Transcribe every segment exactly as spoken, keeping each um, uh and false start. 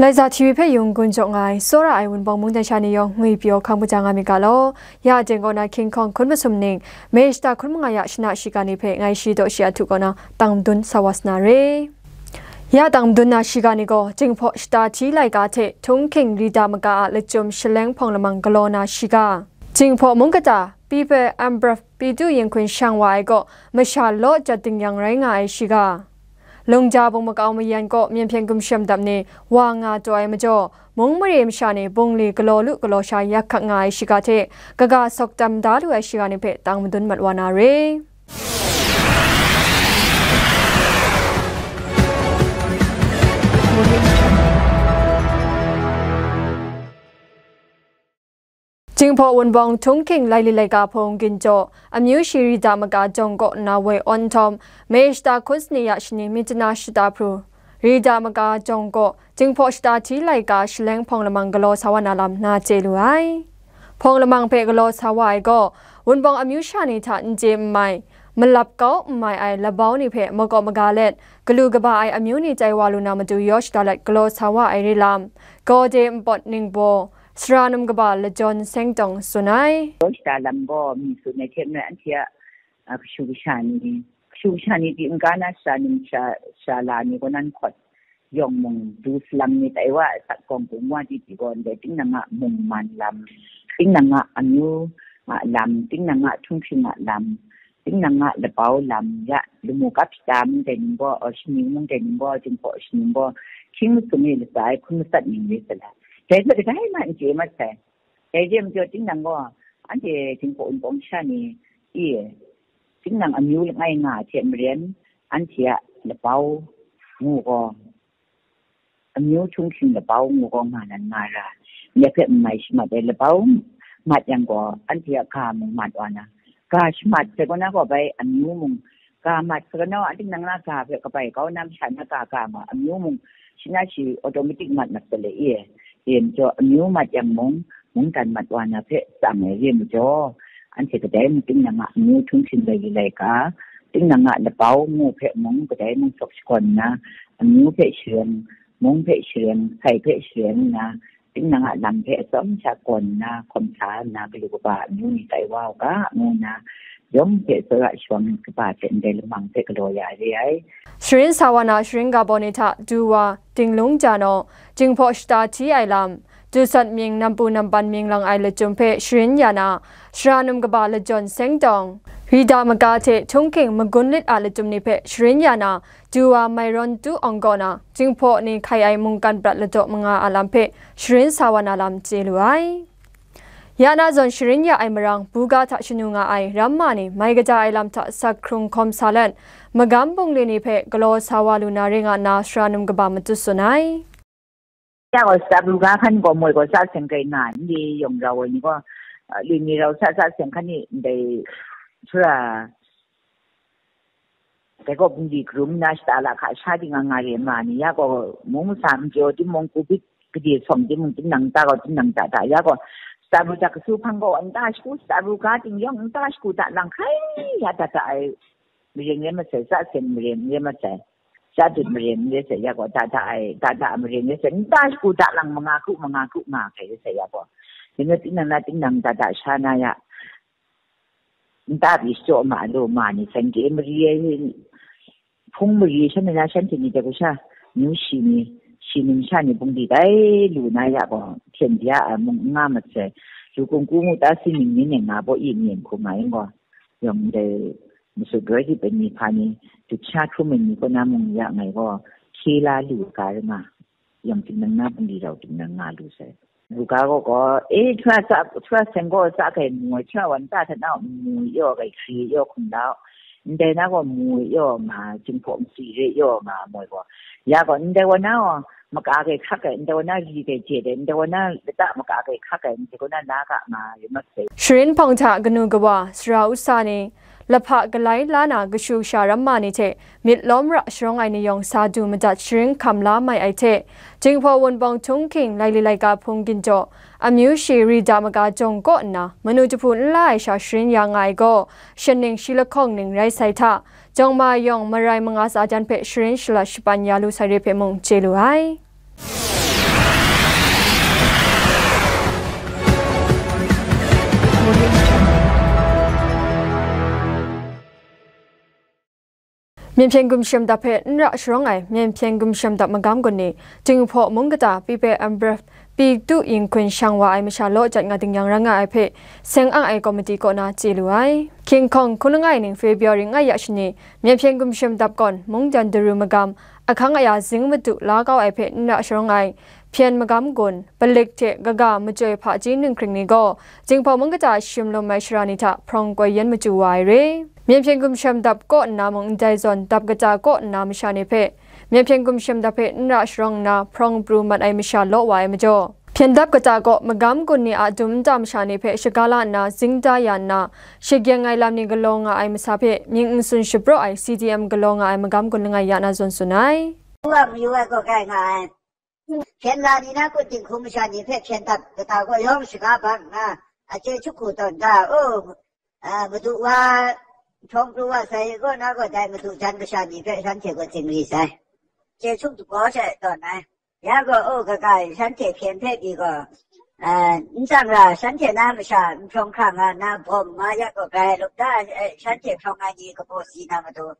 Laiza T V hpe yung gun jaw nga ai, tsawra ai Wunpawng mungdan sha ni yawng ngwi pyaw hkam kaja nga myit ga law. Ya teng kaw na King Kong hkun masum ning, May shata hkun manga ya shana shiga ni hpe ngai shi daw shi a htu kaw na tang madun sa wa sa na re. Ya tang madun na shiga ni gaw, Jinghpaw shata hti laika hte Htunghking Rita Maga a lachyum shaleng hpawng lamang galaw na shiga. Jinghpaw mung kata, People Emperor Pitu Yinghkun shang wa ai gaw, masha law jat dingyang rai nga ai shiga. Lungja bung makau mayan kaw myen hpyen gumshem dap ni wa nga taw ai majaw, mung mare masha ni bungli galaw lu galaw sha yak hkak nga ai shiga hte, kaga sawk tam da lu ai shiga ni hpe tang madun mat wa na re. Jinghpaw Wunpawng Htunghking Laili Laika Hpung Ginjaw, amyu shi Rita Maga jawng kaw nna woi awn nhtawm, May shata hkun sani ya shani myit jana shata hpru, Rita Maga jawng kaw Jinghpaw shata hti laika shaleng hpawng lamang galaw sa wa na lam na chye lu ai. Hpawng lamang hpe galaw sa wa ai gaw, Wunpawng amyu sha ni hta n chye n mai, malap kau n mai ai labau ni hpe makaw maga let, galu kaba ai amyu ni tai wa lu na matu yaw shada let galaw sa wa ai re lam, Gawde Npawt Ningbaw, Sara num kaba Lajawn Sengtawng tsun ai. Law shada lam gaw mi tsun ai hte maren anhte a, a, kashu kasha ni, kashu kasha ni pyi n-ga na sara num sara, sara la ni kaw nan hkawt yawng mung, du salang ni tai wa, asak gawng bung wa di pyi gaw, ndai tinang a mungman lam, tinang a amyu a lam, tinang a htunghking a lam, tinang a labau lam, ya lamu kap shata mung dai ning gaw, aw, shaning mung dai ning gaw, Jinghpaw shaning gaw, hkying masum e latsa ai hkun matsat ning re sa la. Dai hpe kadai ma n chye mat sai. Dai re ai majaw, tinang gaw, anhte Jinghpaw Wunpawng sha ni, i, tinang amyu langai nga ai hte maren, anhte a labau ngu gaw, amyu htunghking labau ngu gaw nga nan nga ra, ndai hpe n mai shamat ai, labau mat yang gaw, anhte a ga mung mat wa na, ga shamat sai kaw na gaw bai amyu mung, ga mat sa kanu, a tinang na ga hpe kabai kau na masha na ga ga ma, amyu mung, shi na shi automatic mat mat sa le, e, e majaw, amyu mat yang mung, mungdan mat wa na hpe tsang ai re majaw, anhte kadai mung tinang a amyu htunghking laili laika, tinang a labau ngu hpe mung, kadai mung sawk shakawn nna, amyu hpe shareng, mung hpe shareng, sai hpe shareng nna, tinang a lam hpe atsawm sha kawn nna, hkawm sa nna, galu kaba amyu ni tai wa u ga, ngu nna, yawng hpe tsawra shawng kaba hte ndai lamang hpe galaw ya re ai. Sharin sa wa na sharin ga baw ni hta du wa, Dinglung Janaw, Jinghpaw shata hti ai lam, Dusat mying nampu nampan mying lang ai lachyum hpe sharin ya na, Sara num kaba Lajawn Sengtawng, Rita Maga hte Htunghking Magun Lit a lachyum ni hpe sharin ya na, du wa Mai Rawn Tu Awng kaw na, Jinghpaw ni hkai ai mungkan prat ladaw manga a lam hpe sharin sa wa na lam chye lu ai. Ya na zawn sharin ya ai marang, buga hta shanu nga ai ramma ni mai kaja ai lam hta sak hkrung hkawm sa let, magam bungli ni hpe galaw sa wa lu na re nga nna, Sara num kaba matut tsun ai. Ya gaw, Sara buga hkan gaw moi gaw sa seng kai nga, nli yawng rau ai ni gaw, a, lwi mi rau sa, sa seng hkan ni ndai sara, dai gaw bungli karum nna shata lahka sha di nga nga re ma ni, ya gaw, mung masa n jaw timung, kubit gade sawng timung, tinang ta gaw, tinang ta ta, ya gaw, Sara buga kasu hpang gaw, nta shagu, Sara buga ting yawng nta shagu ta lang hkai, ya ta ta ai, maring re masai, sa seng maring re masai. Sha dut maring re sai ya gaw, da da ai, da da maring re sai, nta shagu da lang manga kru, manga kru nga hkai re sai ya gaw, dai tinang na tinang da da sha na ya, nta pyi shachyaw ma lu ma ni, shanhte mari ai, hpung mari shanhte na shanhte ni dai gaw sha, myu shi ni, shi numsha ni bungli tai lu na ya gaw, hpyen bya ai mung n nga masai, lu kungku mu ta si ning ni ning nga baw i myen hkum nga yang gaw, yawng ndai masut roi di peni hpa ni, dut sha hkrum ai ni kaw na mung ya ngai gaw, hkye la lu ga rai nga, yawng tinang na bungli rau tinang nga lu sai. Lu ga gaw gaw, e, hkra sa, hkra seng gaw sa kai mu ai, hkra wan ta hta na mu yaw kai hkri yaw hkum lau, ndai na gaw mu yaw ma, Jinghpaw masi re yaw ma moi gaw, ya gaw ndai wa na gaw, maka kai hkak ai, ndai wa na ri kai je ai, ndai wa na lata maka kai hkak ai, ndai wa na la ga ma, yu mat sai. Sharin hpawng hta kanu kawa, sara usa ni, lahpa galai la na kashu kasha ramma ni hte, myit lawm ra sharawng ai ni yawng sa du madat sharin hkam la mai ai hte, Jinghpaw Wunpawng Htunghking laili laika hpung ginjaw, amyu shi Rita maga jawng kaw nna, manu jahpu n la ai sha sharin ya nga ai gaw, shan ning shi lahkawng ning rai sai hta, jawng ma yawng marai manga tsa jan hpe sharin shalat shapan ya lu sai re hpe mung chye lu ai. Myen hpyen gumshem dap hpe n ra sharawng ai Myen hpyen gumshem dap magam gun ni, Jinghpaw mung kata Pipe Ambref Pitu Yin Hkun shang wa ai masha law jat nga ding yang ran nga ai hpe, seng ang ai komiti kaw na chye lu ai. King Kong hkun langai ning February nga ya shani, Myen hpyen gumshem dap gawn mungdan daru magam, ahkang aya zing madu la kau ai hpe n ra sharawng ai, hpyen magam gun, palik hte kaga machyoi hpaji ninghkring ni gaw, Jinghpaw mung kata shim lum ai shara ni hta hprawng koi yen machyu wa ai re. Myen hpyen gumshem dap kaw nna mung ndai zawn dap kata kaw nna masha ni hpe, Myen hpyen gumshem dap hpe n ra sharawng nna hprawng pru mat ai masha law wa ai majaw, hpyen dap kata kaw magam gun ni a dum nta masha ni hpe shaga la nna zing da ya nna, shagyeng ai lam ni galaw nga ai masa hpe mying n tsun shapraw ai C D M galaw nga ai magam gun langai ya na zawn tsun ai. Wa mayu ai kaw kai nga ai. Hpyen la ni na kut dinghku masha ni hpe hpyen dap kata kaw yawng shaga bang nna, a chye hku tawn da, o, a, madu wa, hprawng pru wa sai kaw na gaw, dai madu jan masha ni hpe shanhte gaw zingri sai. Chye hku daw she tawn ai. Ya gaw, o, kaga shanhte hpyen hpe pyi gaw, a, n tsang ra, shanhte na masha n hprawng hkra nga nna bawm ma ya gaw, grai lup da, e, shanhte hprawng ai ni kabaw si na matu.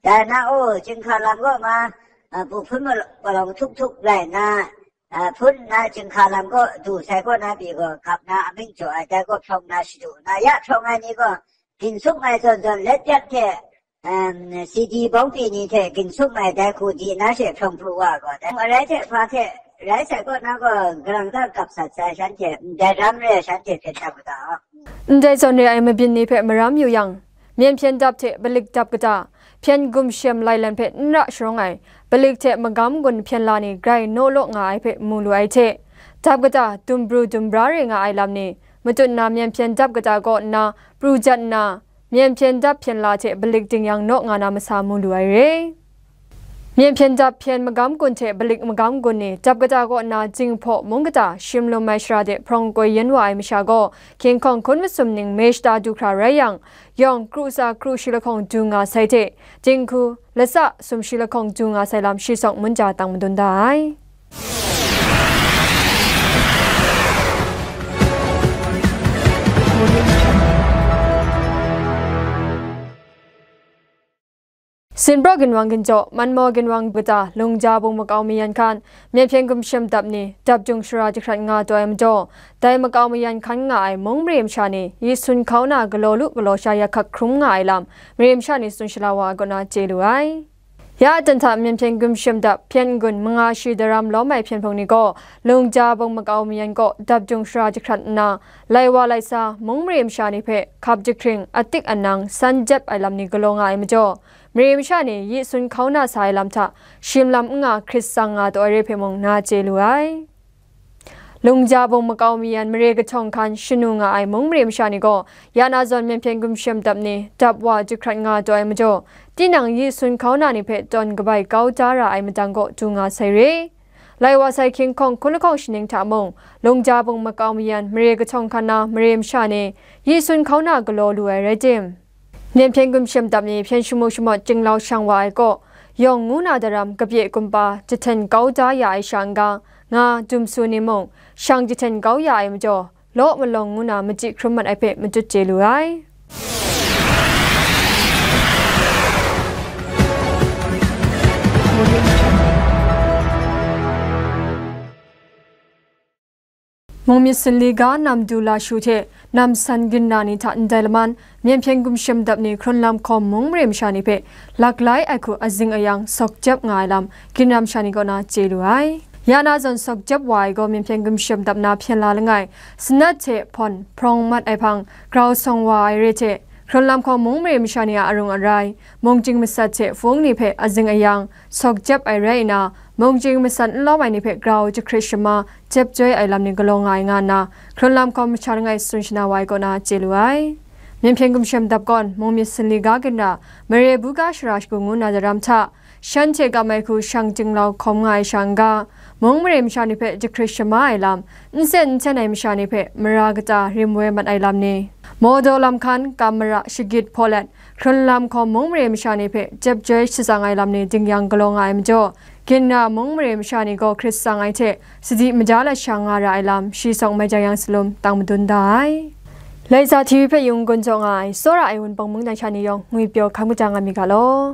Dai na, o, chyinghka lam kaw ma, a, bu hpun ma-, malawng htuk htuk rai nna, a, hpun nna chyinghka lam kaw du sai kaw na pyi gaw, gap na amying jaw ai, dai kaw hprawng na shadu nna, ya hprawng ai ni gaw, ginsum ai zawn zawn let yak hte, em, C D bawng pyi ni hte ginsum ai dai hku di na she hprawng pru wa gaw, dai arai hte hpa hte rai sai kaw na gaw, galang da gap sat sai shanhte, ndai ram re ai shanhte hpyen shang mada. Ndai zawn re ai mabyin ni hpe maram yu yang, Myen hpyen dap hte palik dap kata, hpyen gumshem lai lan hpe n ra sharawng ai, palik hte magam gun hpyen la ni grai naw law nga ai hpe mu lu ai hte, dap kata dum pru dum bra re nga ai lam ni, matut na myen hpyen dap kata kaw nna pru jat nna, myen hpyen dap hpyen la hte palik ding yang naw nga na masa mu lu ai re. Myen hpyen dap hpyen magam gun hte palik magam gun ni dap kata kaw nna Jinghpaw mung kata shim lum ai shara de hprawng koi yen wa ai masha gaw, King Kong hkun masum ning me shata du hkra rai yang, yawng kru tsa kru shi lahkawng du nga sai hte, dinghku latsa sumshi lahkawng du nga sai lam shi sawng munja tang madun da ai. Sinpraw ginwang ginjaw, Manmaw ginwang kata Lungja Bung makau mayan hkan, myen hpyen gumshem dap ni, dap jung shara jahkrat nga taw ai majaw, dai makau mayan hkan nga ai mung mare masha ni, yi sun hkau na galaw lu galaw sha ya hkak hkrum nga ai lam, mare masha ni tsun shala wa ai kaw na chye lu ai. Ya dan hta myen hpyen gumshem dap hpyen n-gun manga shi daram lawm ai hpyen hpung ni gaw, Lungja Bung makau mayan kaw dap jung shara jahkrat nna, lai wa lai sa, mung mare masha ni hpe hkap jahkring, atik anang, san jep ai lam ni galaw nga ai majaw, mare masha ni yi sun hkau na sa ai lam hta, shim lam n nga hkrit tsang nga taw ai re hpe mung na chye lu ai. Lungja Bung makau mayan mare kahtawng hkan shanu nga ai mung mare masha ni gaw, ya na zawn myen hpyen gumshem dap ni, dap wa jahkrat nga taw ai majaw, tinang yi sun hkau na ni hpe tawn kabai kau da ra ai madang kaw du nga sai re. Lai wa sai King Kong hkun lahkawng shaning hta mung, Lungja Bung makau mayan mare kahtawng hkan na mare masha ni, yi sun hkau na galaw lu ai rai tim, myen hpyen gumshem dap ni hpyen shamu shamawt chinglau shang wa ai kaw, yawng ngu na daram kapye kumpa jahten kau da ya ai sha n-ga, nga dum su ni mung, shang jahten kau ya ai majaw, law malawng ngu na machyi hkrum mat ai hpe matut chye lu ai. Mung myit sunli ga nam du la shu hte nam san ginra ni hta ndai laman, myen hpyen gumshem dap ni hkrun lam hkawm mung mare masha ni hpe lak lai ai hku azing ayang sawk jep nga ai lam, ginra masha ni kaw na chye lu ai. Ya na zawn sawk jep wa ai gaw, myen hpyen gumshem dap na hpyen la langai, sanat hte hpawn hprawng mat ai hpang, grau sawng wa ai re hte, hkrun lam hkawm mung mare masha ni a arung arai, mung chying masat hte hpung ni hpe azing ayang, sawk jep ai rai nna, mung chying masat n lawm ai ni hpe grau jahkrit shama, jep joi ai lam ni galaw nga ai nga nna, hkrun lam hkawm masha langai tsun shana wa ai kaw na chye lu ai. Myen hpyen gumshem dap gawn, mung myit sunli ga ginra, mare buga shara shagu ngu na daram hta, shanhte kam ai hku shang jinglau hkawm nga ai sha n-ga, mung mare masha ni hpe jahkrit shama ai lam, nsen nhten ai masha ni hpe mara kata rim woi mat ai lam ni, mawdaw lam hkan, kam mara, shagit hpaw let, hkrun lam hkawm mung mare masha ni hpe jep joi shatsang ai lam ni dingyang galaw nga ai majaw, ginra mung mare masha ni gaw hkrit tsang ai hte sadi maja lat sha nga ra ai lam, shi sawng mai jang yang salum tang madun da ai. Laika T V hpe yung gun jaw nga ai, tsawra ai Wunpawng mungdan sha ni yawng ngwipyaw hkam kaja nga mi ga law.